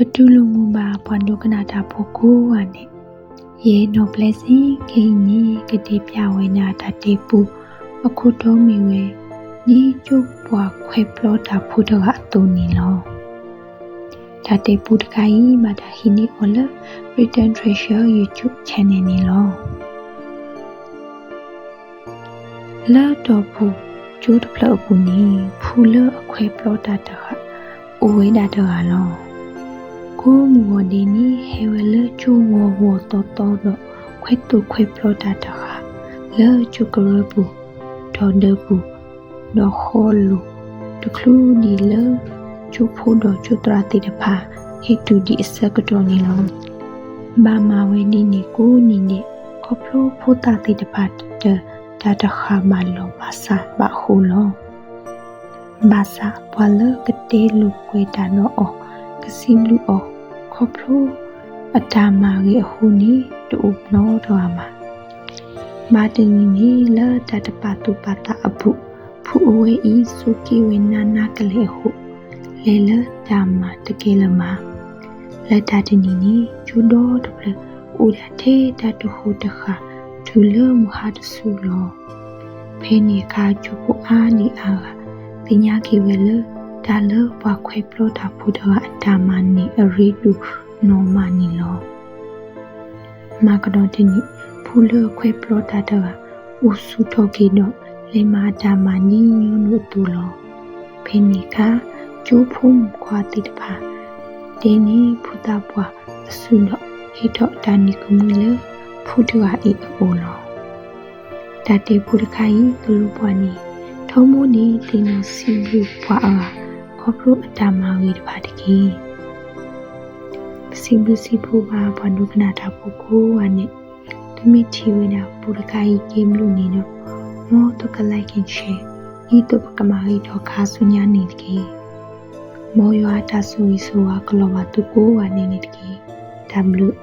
ပတူၢ်လိာ်မုာ်ဘၣ်ပှၤဒိကနၣ်တၢ်ဖိကိးဂၤန့ၣ်, ယဲနီၢ်ပျဲစ့ၢ် ခဲအံၤန့ၣ် ကတဲပျးဝဲဒၣ်တၢ်တဲပူ အခိၣ်တီမ့ၢ်ဝဲ ဒ်ကၠိပှၤခွဲးပျီတၢ်ဖိတဂၤအသိးန့ၣ်လီၤ. တၢ်တဲပူတခါအံၤ ဘၣ်တၢ်ဟံးန့ၢ်အီၤလၢ Britain Treasure YouTube channel န့ၣ်လီၤ. လၢတီၢ်ပူၤကၠိတဖျၢၣ်အပူၤန့ၣ် ဖုလၢအခွဲးပျီတၢ်တဂၤ အိၣ်ဝဲဒၣ်တဂၤလီၤ. ကိးမုၢ်ဂီၤဒဲးန့ၣ် ဟဲဝဲလၢကၠိဂီၤဂီၤသီသီဒီး ခွဲးသိၣ်ခွဲးပျီတၢ်တဂၤ လၢကၠိကရၢပူၤ, ဒီးဒၢးပူၤ, ဒီးဃီလိၤ, တချုးဒံးလၢ ကၠိဖိဒီးကၠိသရၣ်သ့ၣ်တဖၣ် ဟဲတုၤဒံးအဆၢကတီၢ်န့ၣ်လီၤ. ဘၣ်မၤဝဲဒ်န့ၣ်ကိးနံၤဒဲး ခီဖျိဖိသၣ်သ့ၣ်တဖၣ်တတၢၢ် တၢ်တဃၣ်ဘၣ်လီၢ်ဘၣ်စးဘၣ်အဃိလီၤ. ဘၣ်ဆၣ်ပှၤလၢကတဲလိာ်ကွဲတၢ်ဒီးအီၤ, ကစံးဘျုးအီၤ ခီဖျိအတၢ်မၤဂ့ၤအဃိန့ၣ် တအိၣ်နီတဂၤဘၣ်. ဘၣ်တနံၤန့ၣ် လၢတၢ်တပာ်သူၣ်ပာ်သးအပူၤ ဖုအဝဲအံၤ စူၢ်က့ၤဝဲနးနးကလဲာ်အဃိ လဲၤလၢတၢ်မၤတကဲလၢၤဘၣ်. လၢတၢ်တနံၤန့ၣ် ကၠိဒီတဖျၢၣ် အိၣ်ဒၣ်ထဲတၢ်တဟူးတဃာ် တုၤလၢမုၢ်ဟါတဆူလီၤ. ဖဲန့ၣ်အခါ ကၠိဖိအါဒံအါဂၤ သ့ၣ်ညါက့ၤဝဲလၢ တၢ်လၢပှၤခွဲးပျီတၢ်ဖိတဂၤအတၢ်မၤန့ၣ် အရ့ဒိၣ်နီၢ်မးန့ၣ်လီၤ. မၤကဒီးတနံၤ ဖုလၢအခွဲးပျီတၢ်တဂၤ အိၣ်ဆူၣ်ထီၣ်က့ၤဒီး လဲၤမၤအတၢ်မၤဒ်ညီနုၢ်အသိးလီၤ. ဖဲန့ၣ်အခါ ကၠိဖိမုၣ်ခွါသ့ၣ်တဖၣ် တဲန့ၢ်ဖုသးပှၢ်အစုဒီး ဟ့ၣ်ထီၣ်တၢ်နံၤကမှံလၢ ဖုတဂၤအံၤအအိၣ်လီၤ. တၢ်တဲဖိတခါအံၤ ကလိပှၤန့ၣ် ထီဘိန့ၣ် သ့ၣ်နီၣ်စံးဘျုးပှၤအဂၤ ခီဖျိအတၢ်မၤဂ့ၤတဖၣ်တက့ၢ်. ပစံးဘျုးစံးဖှိၣ်ဘၣ်ပှၤဒိကနၣ်တၢ်ဖိကိးဂၤန့ၣ်, သုမ့ၢ်ထံၣ်ဝဲဒၣ်ပူတခါအံၤကဲဘျုးန့ၣ်ဒီး မ်သုက like and share ဒ်သိးပကမၤဂ့ၤထီၣ်ခါဆူညါန့ၣ်တက့ၢ်. မ်ယွၤအတၢ်ဆိၣ်ဂ့ၤဆိၣ်ဝါကလီၤဘၣ်သုကိးဂၤဒဲးန့ၣ်တက့ၢ်. တၢ်ဘျုး